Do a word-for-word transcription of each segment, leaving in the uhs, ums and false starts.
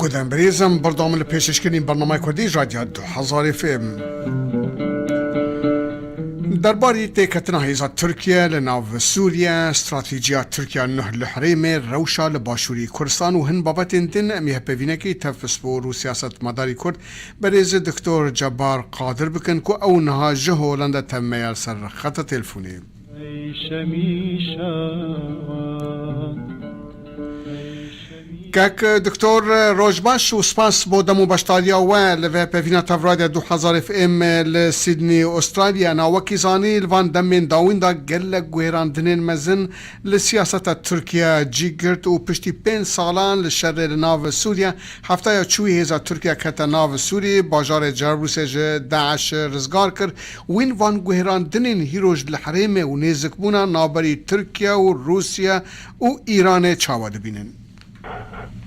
Gudem birêzim, berdewam li pêşkêşkirin bernameya Kurdî ji Radya du hezar F M. Derbarî têketina hêza Tirkiye li nav Sûriye, stratejiya Tirkiye nuh li herêmê, rewşa li başûrî Kurdistan û hin babetên din em ê hevpeyvînekî tev pispor û siyasetmedarî Kurd berêz Doktor Cebar Qadir bikin ku ew niha ji Holanda tev me ye li ser xeta telefonê. Kek Doktor, roj baş û spas bo dem û beşdariya we li vê pevîna Tev Radya du hezar F M li Sydney, Australya. Na wekî zanî, li van demên dawîn de gelek guhêrandinên mezin li siyaseta Tirkiye cî girt û piştî pênc salan li şerê li nav Sûriye, heftaya çûyî hêza Tirkiye kete nav Sûrî, bajarê Cerablusê ji DAIŞ rizgar kir. Wîn van guhêrandinên hîro ji li herêmê û nêzikbûna navberî Tirkiye û Rûsya û Îranê çawa dibînin?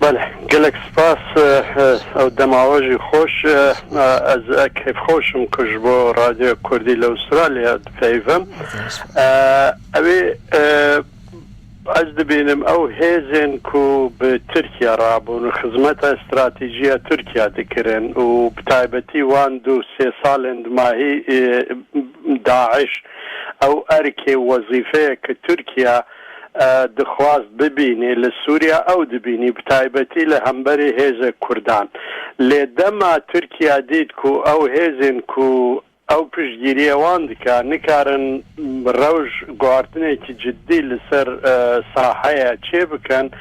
Belê, gelek spas, e, e, ew dema we jî xweş, e, e, ez, e, kêfxweş im ku ji bo Radyoya Kurdî li Australya dipeyivim. E, ew ê, e, ez dibînim ew hêzên ku bi Tirkiye rabûn û xizmeta stratejî ya Tirkiye dikirin û bi taybetî wan du sê salên dimahî, e, DAIŞ ew erkê û wezîfeyê ku Tirkiye e, dixwast bibînî li Sûriye, ew dibînî, bi taybetî li hemberî hêzê Kurdan. Lê dema Tirkiye dît ku ew hêzên ku ew piştgîriyê wan dike, nikarin rewş guhartinekî cidî li ser, e, saheye çêbikin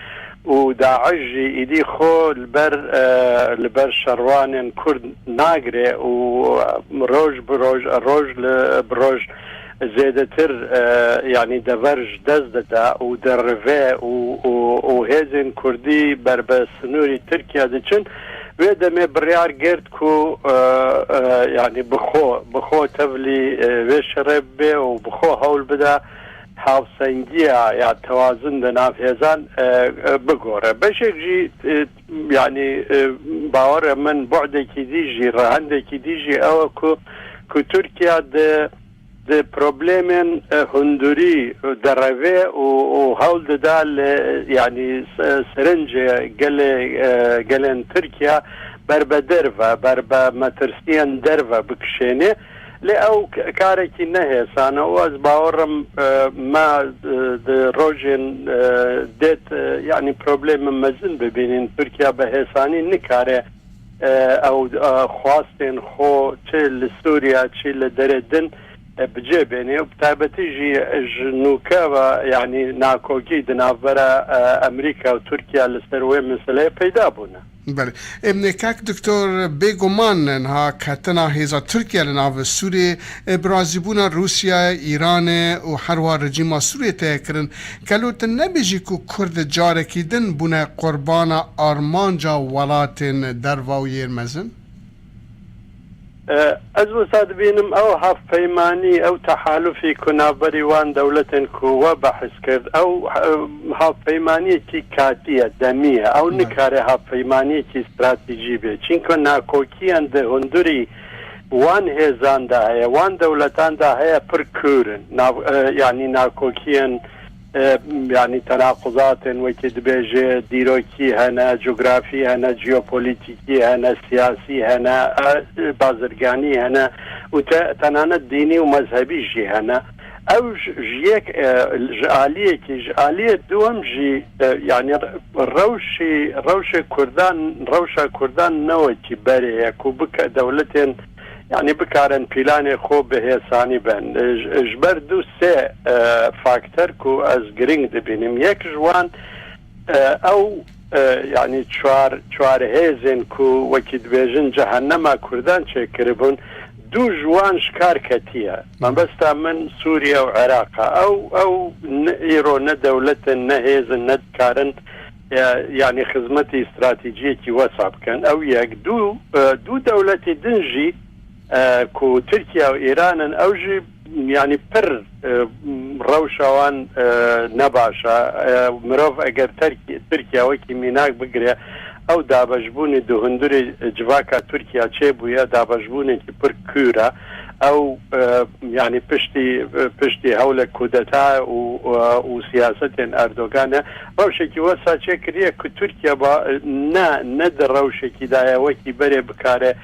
û DAIŞ jî îdî xwe li ber, e, li ber şervanên Kurd nagire û roj bi roj, roj li, bi roj zêdetir, e, yanî dever ji dest dide û derive û, û, û hêzên Kurdî berbe sinûrî Tirkiye diçin, wê demê biryar girt ku, e, e, yanî bi xwe, bi xwe tevlî, e, vê şerê bibe û bi xwe hewl bide hevsengiya ya tewazin di nav hêzan, e, e, bigore. Beşek jî, e, yanî, e, bawere min bu'dekî dî jî, rehendekî dî jî ew e ku, ku Tirkiye di di problemên, e, hundurî dereve û, û hewl dida li, yanî, s-, serince gelê, e, gelên Tirkiye berbe derve, berbe metirsiyên derve bikişêne. Lê ew k-, karekî nehêsan e û ez bawerim, e, me, e, di rojên, e, dêt, e, yanî problemên mezin bibînin. Tirkiye bi hêsanî nikare e, ew, e, xwastên xwe çi li Sûriye, çi li derê din, e, bi cê bêne û bi taybetî jî ji nûke ve, yanî nakokî di navbera, e, Amerîka û Tirkiye li ser wê meseleyê peyda bûne. Belê. Em, kak Doktor, bêguman niha ketina hêza Tirkiye li nav Sûriyê, e, bi razîbûna Rûsya, Îranê û herwa rejîma Sûriyê tê kirin. Gelo tu nebêjî ku Kurd carekî din bûne qurbana armanca welatên derva û yên mezin? E, ez wisa dibînim ew hevpeymanî, ew tehalufî ku navberî wan dewletên ku we behs kir, ew, e, hevpeymaniyekî katî ye, demî ye. Ew Belê. nikare hevpeymaniyekî stratejî be. Çimkî nakokiyên di hundurî wan hêzan de heye, wan dewletan de heye, pir kûr in. Nav-, e, yanî nakokiyên e, yanî tenaquzatên wekî dibêje dîrokî hene, cografî hene, jeopolîtîkî hene, siyasî hene, e, bazirganî hene û te-, tenanet dînî û mezhebî jî hene. Ew ji, ji yek, e, ji aliyekî, ji aliyê duwem jî, e, yanî rewşî, rewşê Kurdan, rewşa Kurdan ne wekî berê ye ku bike dewletên Yanî bikarin planê xwe bi hêsanî ben. Ji, ji ber du sê, e, faktor ku ez giring dibînim. Yek ji wan, e, ew, e, yanî çar, çar hêzên ku wekî dibêjin cehennema Kurdan çêkiribûn, du ji wan ji kar ketiye. Mebesta min Sûriye û Iraq e. Ew, ew ne, îro ne dewlet in, ne hêz in, ne dikarin, e, yanî xizmetî stratejiyekî wesa bikin. Ew yek. Du, e, du dewletî din jî e, ku Tirkiye û Îran in, ew jî, yanî pir, e, rewşa wan, e, ne baş e. E, mirov eger Tirk-, Tirkiye wekî mînak bigire, ew dabeşbûnê di hundirê civaka Tirkiye çêbûye, dabeşbûnekî pir kûr e. ew, e, yanî piştî, e, piştî hewlek kudeta û, e, û siyasetên Erdogan e. Rewşekî wesa çêkiriye ku Tirkiye ba, ne, ne di rewşekî de ye wekî berê bikare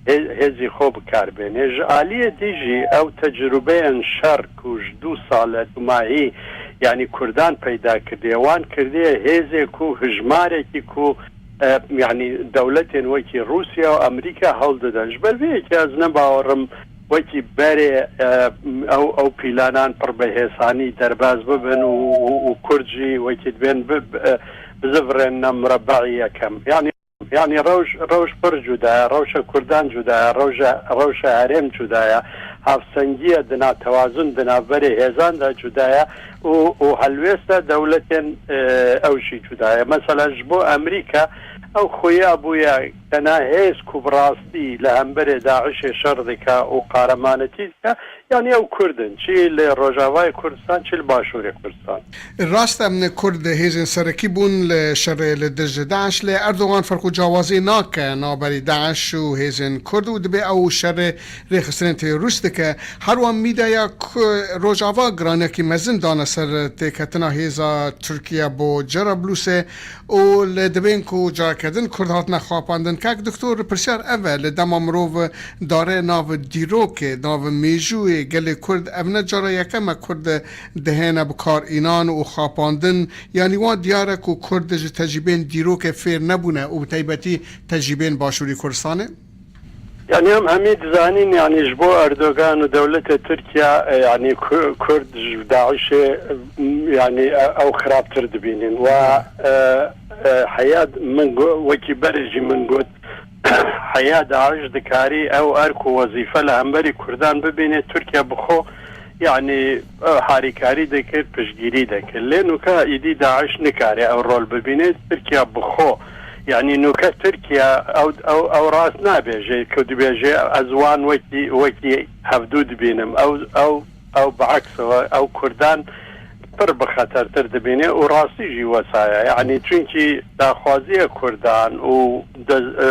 hê-, hêzî xwe bikar bêne. Ji aliyê dî jî ew tecrûbeyên şer ku ji du sal e, dumahî, yanî Kurdan peyda kiriye, wan kiriye hêzê ku hijmarekî ku, e, yanî dewletên wekî Rûsya û Amerîka hewl didin. Ji ber vê yekê ez ne bawerim wekî berê, e, ew, ew pîlanan pir bi hêsanî derbas bibin û, û, û Kurd jî wekî dibên bi, bi, e, bizivirêne murebe'î yekem. Yanî Yanî rewş, rewş pir cuda ye, rewşa Kurdan cuda ye, rewşa, rewşa herêm cuda ye, havsengiye di nav, tewazun di navberê hêzan de cuda ye û, û helwêsta dewletên, e, ew jî cuda ye. Mesela ji bo Amerîka ew xuya bûye tena hêz ku bi rastî li hemberê DAIŞê şer dike û qaremanetî dike, yanî ew Kurd in, çi li Rojavayê Kurdistan, çi li Başûrê Kurdistan. Rast e, Kurd hêzên serekî bûn li şerê li dij DAIŞ, lê Erdogan ferq û cawazî nake navberî DAIŞ û hêzên Kurd û dibê ew şerê rêxistinên terorîst dike. Her wiha mîdya ku Rojava giraniyekî mezin dane ser têketina hêza Tirkiye bo Cerablusê û li dibên ku careke din Kurd hatine xapandin. Kak Doktor, pirsyar ev e, li dema mirov dare nav dîrokê, nav mêjûyê gelê Kurd, ev ne cara yekem e Kurd dihêne bi kar înan û xapandin, yanî wan diyar e ku Kurd ji tecrîbên dîrokê fêr nebûne û bi taybetî tecrîbên Başûrê Kurdistanê? Yanî em hemî dizanîn, yanî ji bo Erdogan û dewletê Tirkiye, e, yanî Ku-, Kurd ji DAIŞê, e, yanî, e, ew xirabtir dibînin. Wa, e, e, heya min go-, wekî berê jî min got, heya DAIŞ dikarî ew erk û wezîfe li hemberî Kurdan bibîne, Tirkiye bi xwe, yanî, e, harîkarî dikir, piştgirî dikir. Lê nûke îdî DAIŞ nikare ew rol bibîne, Tirkiye bi xwe. Yanî nûke Tirkiye ew, ew, ew rast nabêje, ku dibêje ez wan wekî, wekî hevdû dibînim. Ew, ew, ew bi eksewe, ew Kurdan pir bi xetertir dibîne û rastî jî wesa ye. Yanî çunkî daxwaziya Kurdan û de-, e,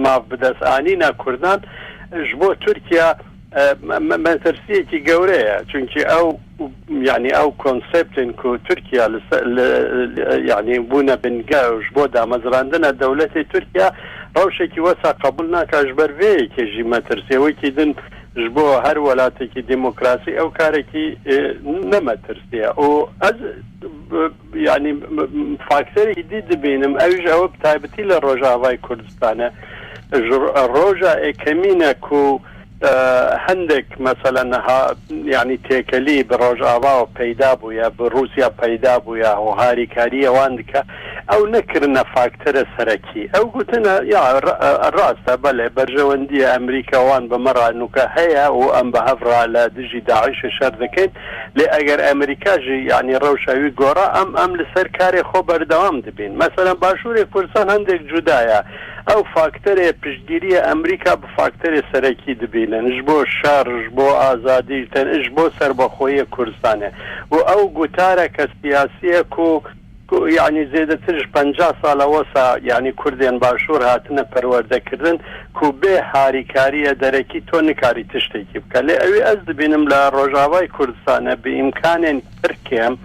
mav bi dest anîna Kurdan ji bo Tirkiye, e, me-, me-, metirsiyekî gewre ye. Çunkî ew, yanî ew konseptên ku Tirkiye li se-, li, li, yanî bûne bingew ji bo damezrandina dewletê Tirkiye rewşekî wesa qebûl nake, ji ber vê yekê jî metirsiye. Wekî din ji bo her welatekî demokrasî ew karekî, e, ne metirsî ye. Û ez, e, yanî, m-, m-, faktorekî dî dibînim, ew ji ew bi taybetî li Rojavayê Kurdistan e. Ji ro-, roja êkemîn e ku, e, hendek, mesela niha, yanî têkelî bi Rojava û peyda bûye, bi Rûsya peyda bûye û harîkariye wan dike. Ew nekirine faktore serekî. Ew gotine, ya, ra-, rast e, belê, berjewendiya Amerîka wan bi me re nûke heye û em bi hev re li dijî DAIŞê şer dikin. Lê eger Amerîka jî, yanî rewşa wî gora, em, em li ser karê xwe berdewam dibin. Mesela Başûrê Kurdistan hindek cuda ye. Ew faktorê piştgiriyê Amerîka bi faktorê serekî dibînin. Ji bo şer, ji bo azadî, ten-, ji bo serbexweyê Kurdistanê. Û ew gotareke siyasî ye ku ku, yanî zêdetir ji penca sala wesa, yanî Kurdên Başûr hatine perwerdekirin, ku bê harîkariya derekî to nikarî tiştekî bike. Lê ewî ez dibînim li Rojavayê Kurdistanê bi îmkanên pir kêm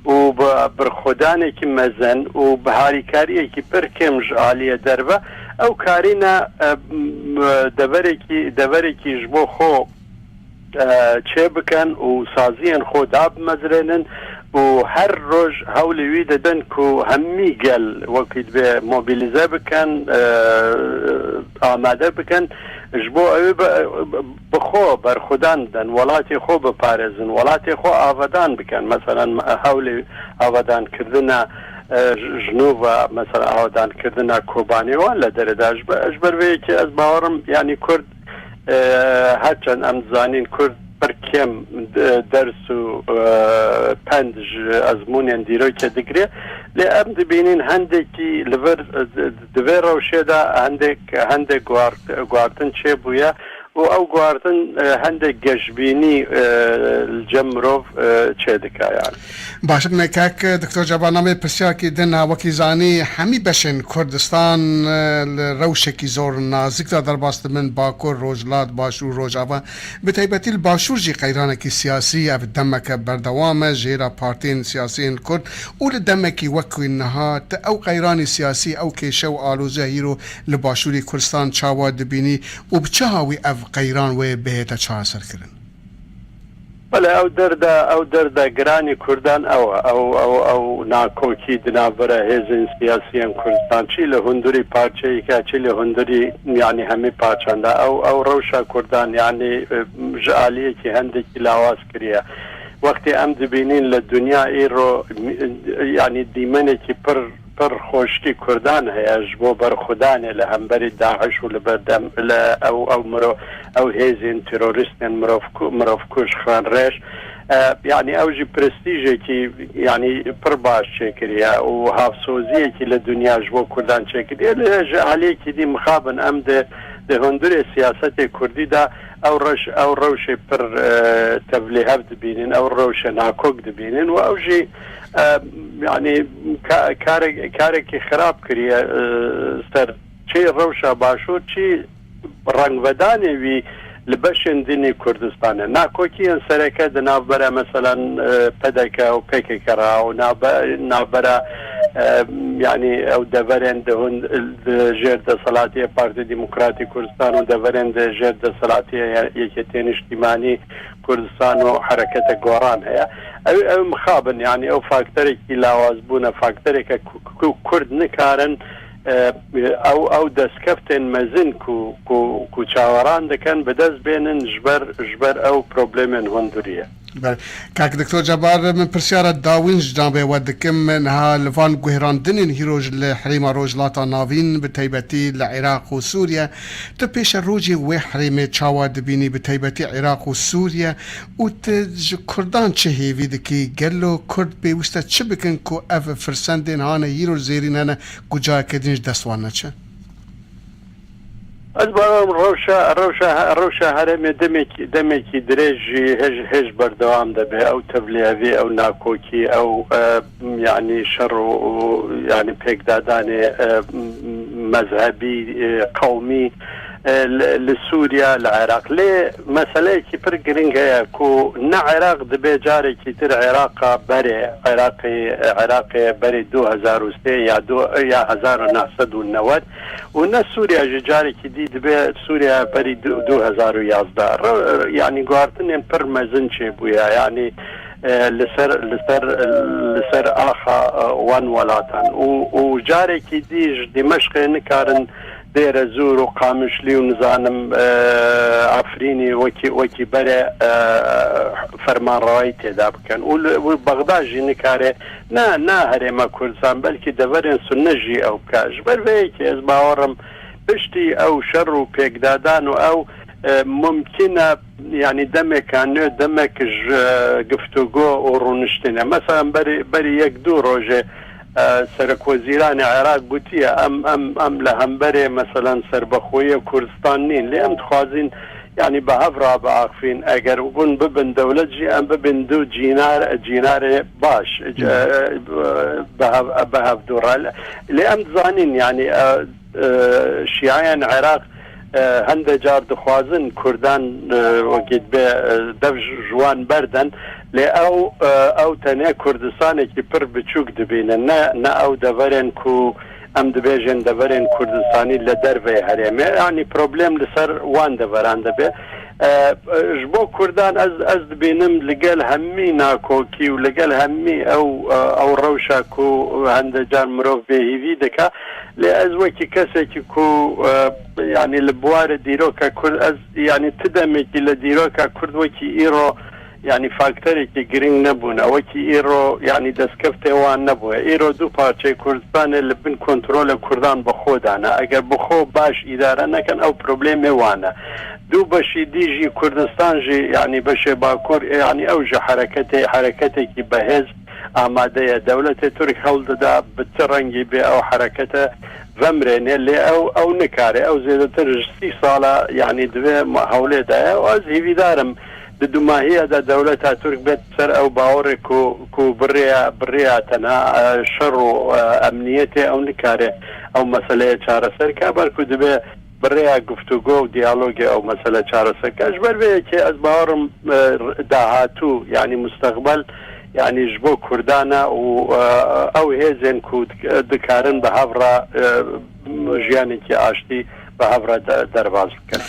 û bi birxwedanekî mezin û bi harîkariyekî pir kêm ji aliyê derve, ew karîne, e, m-, deverekî, deverekî ji bo xwe e, çê bikin û saziyên xwe dabimezrênin û her roj hewlê wî didin ku hemî gel wekî dibê mobilize bikin, e, amade bikin, ji bo ew bi, bi xwe berxwedan bidin, welatê xwe biparêzin, welatê xwe avedan bikin. Meselen, hewlê avedankirina, e, ji nû ve, mesela, avedankirina Kobanê wan li derê de. Ji ber, ji ber vê yekê ez bawerim, yanî Kurd E, herçend em dizanîn Kurd pir kêm de-, ders û, e, pend ji ezmûnên dîrokê digire, lê em dibînin hendekî li vir, e, di, di vê rewşê de hendek, hendek guhart-, guhartin çêbûye û ew guhartin, e, hindek geşbînî, e, li cem mirov, e, çêdike yani. Baş, me kak Doktor Ceban namê pirsiyakî din ha, wekî zanî hemî beşên Kurdistan, e, li rewşekî zor nazik de derbas dibin, Bakur, Rojhilat, Başûr, Rojava. Bi taybetî li Başûr jî qeyranekî siyasî ev demeke berdewam e, jêra partiyên siyasî yên Kurd û li demekî wekî niha te ew qeyranî siyasî, ew kêşe û aloziya hîro li Başûrê Kurdistan çawa dibînî û bi çi hawî ev qeyran wê bihête çareserkirin? Bele ew derde, ew derde giranî Kurdan ew e. Ew, ew, ew nakokî di navbera hêzên siyasî yên Kurdistan, çi li hundirî parçeyeke, çi li hundirî, yanî hemî parçan de. Ew, ew rewşa Kurdan, yanî, e, ji aliyekî hindekî lawaz kiriye. Wextê em dibînin li dinya îro, yanî dîmenekî pir pir xweşkî Kurdan heye ji bo berxwedanê li hemberî DAIŞ û li berdem li ew, ew miro-, ew hêzên terorîstên mirov ku-, mirovkuj, xwenrêj. E, yanî ew jî prestîjekî, yanî pir baş çêkiriye û havsoziyekî li dinya ji bo Kurdan çêkiriye. Lê ji aliyekî dî mixabin em di, di hundirê siyasetê Kurdî de ew reş-, ew rewşê pir, e, tevlîhev dibînin, ew rewşe nakok dibînin û ew jî, e, yanî ka-, kare-, karekî xirab kiriye, e, ser çi rewşa Başûr, çi rengvedanê wî li beşên dinî Kurdistanê. Nakokiyên sereke di navbera, meselan, e, P D K û P K K re û navbe-, navbera, e, yanî ew deverên di hund-, di jêr desthilatiya Partî Demokratî Kurdistan û deverên di jêr desthilatiya Ye-, Yeketiya Niştîmanî Kurdistan û Herekete Goran heye. Ew, ew mixabin, yanî ew faktorekî lawazbûn e, faktoreke ku, ku Kurd nikarin, e, ew, ew destkeftên mezin ku, ku, ku çaweran dikin, bi dest bênin ji ber, ji ber ew problemên hundirî ye. Ber-, Kak Doktor Cebar, min pirsyara dawîn ji navê we dikim. Niha li van guherandinên hîro ji li herêma Rojhilata Navîn, bi taybetî li Iraq û Sûriye, tu pêşerojê wê herêmê çawa dibînî, bi taybetî Iraq û Sûriye, û tu ji Kurdan çi hêvî dikî? Gelo Kurd pêwîst e çi bikin ku ev firsendên hane hîro zêrîn hene ku cayeke din ji dest wan neçe? Ez bawerim rewşa, rewşa, rewşa herêmê demekî, demekî dirêj jî hêj, hêj berdewam debe. Ew tevlihevî, ew nakokî, ew, e, yanî şer û, û, yanî pêkdadanê, e, mezhebî, e, qewmî, e, li, li Sûriye, li Iraq. Lê meseleyekî pir giring heye ku ne Iraq dibe carekî dir Iraqa berê, Iraqê, Iraqê berê du hezar û sê ya du, ya hezar û neh sed û newed û ne Sûriye jî carekî dî dibe Sûriye berî du, du hezar û yazdeh. Re-, yanî guhartinên pir mezin çêbûye. Yanî, e, li ser, li ser, li ser axa, e, wan welatan. Û, û carekî dî ji Dîmeşqê nikarin Dêre Zûr û Qamişlî û nizanim, e, Efrînî wekî, wekî berê, e, fermanrewayî têda bikin. Û li, û Bexda jî nikare ne, ne herêma Kurdistan, belkî deverên Sunne jî ew bike. Ji ber vê yekê ez bawerim piştî ew şer û pêkdadan û ew, e, mumkin e, yanî demeka nû, demek ji, e, giftûgo û rûniştinê. Mesela berî, berî yek du rojê, e, Serokwezîranê Iraq gotiye, em, em, em li hemberê, meselan, serbexweyiya Kurdistan nîn, lê em dixwazin, yanî bi hev rabiaxifin, eger hûn bibin dewlet jî, em bibin du cînar, cînarê baş, e, bi hev, bi hev dû re. Lê em dizanin, yanî, e, e, Şiayên Iraq, e, hinde car dixwazin Kurdan, e, wekî dibe, e, dev ji, ji wan berden, lê ew, e, ew tenê Kurdistanekî pir biçûk dibînin, ne, ne ew deverên ku em dibêjin deverên Kurdistanî li derveyê herêmê. Yanî problem li ser wan deveran dibe. E, ji bo Kurdan ez, ez dibînim li gel hemî nakokî û li gel hemî ew, e, ew rewşa ku hinde car mirov bêhîvî dike, lê ez wekî kesekî ku, e, yanî li biwarê dîroka Kurd, ez yanî ti demekî li dîroka Kurd wekî îro, yanî faktorekî giring nebûne. Wekî îro, yanî destkeftê wan nebûye. Îro du parçeyê Kurdistanê li bin kontrolê Kurdan bi xwe dane. Eger bi xwe baş îdare nekin, ew problemê wan e. Du beşî dî jî Kurdistan jî, yanî beşê Bakur, yanî ew ji hereketê, hereketekî behêz amade ye. Dewletê Tirk hewl dida bi ti rengî bê ew herekete vemrêne, lê ew, ew nikare. Ew zêdetir ji sî sala, yanî di vê ma-, hewlê de ye û ez hîvîdar im di dumahiya de dewleta Tirk bêt ser ew bawerê ku, ku bi rêya, bi rêya tenha, e, şer û, e, emniyetê ew nikare ew meseleyê çareser ke, belku dibe bi rêya guftûgo û diyalogê ew mesele çareser ke. Ji ber vê yekê ez bawer im, e, dahatû, yanî mustaqbel, yanî ji bo Kurdan e û, e, ew hêzên ku dik-, dikarin bi hev re, e, jiyanekî aştî bi hev re de-, derbas bikin.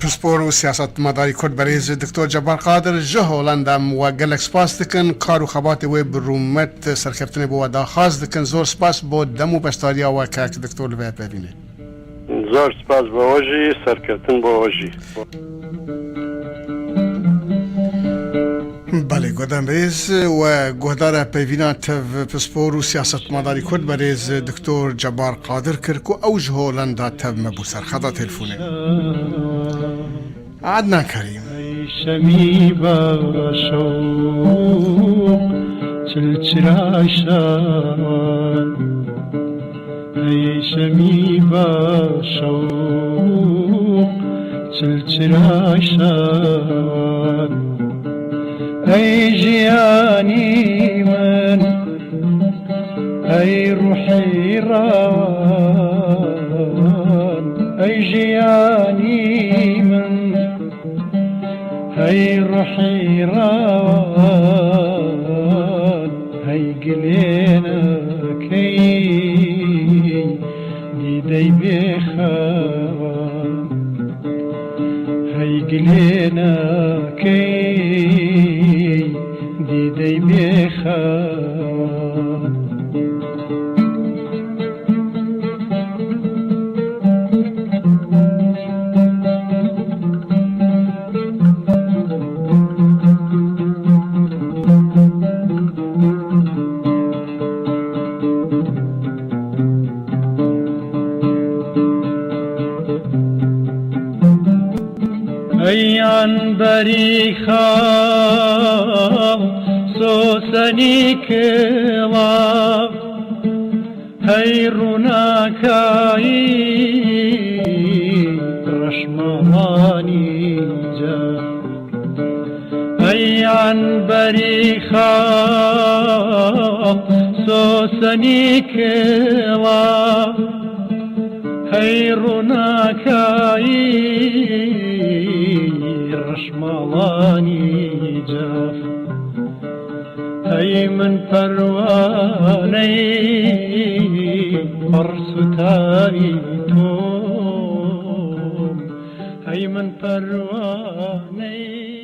Pispor û siyasetmedarî Kurd berêz Doktor Cebar Qadir ji Holanda em we gelek spas dikin. Kar û xebatê wê bi rûmet serkeftinê bo we daxwaz dikin. Zor spas bo dem û beşdariya we kek Doktor li vê pevînê. Zor spas bo we jî, serkeftin bo we jî. Belê, guhdan rêz we guhdara peyvîna tev pispor û siyasetmedarî Kurd berêz Doktor Cebar Qadir kir ku ew ji Holanda tev me bû ser xeta telefonê. Adnan Kerîm. Ey şemî ba şewq çil çiraşan. Ey şemî ba şewq çil çiraşan. Ey jiyanî min, ey ruhî rawan, ey jiyanî min, hey ruhî rawan, hey gilênekey dîdey bêxewan. Hey gilênekey dîdey bêxewan. Ey anberî xaw sosenî kilav, hey rûnakayî reşmalanî ca. Ey anberî xaw sosenî kilav, hey rûnakayî reşmalanî caf. Hey min perwaneyî persûtayî Tom. Hey min perwaneyî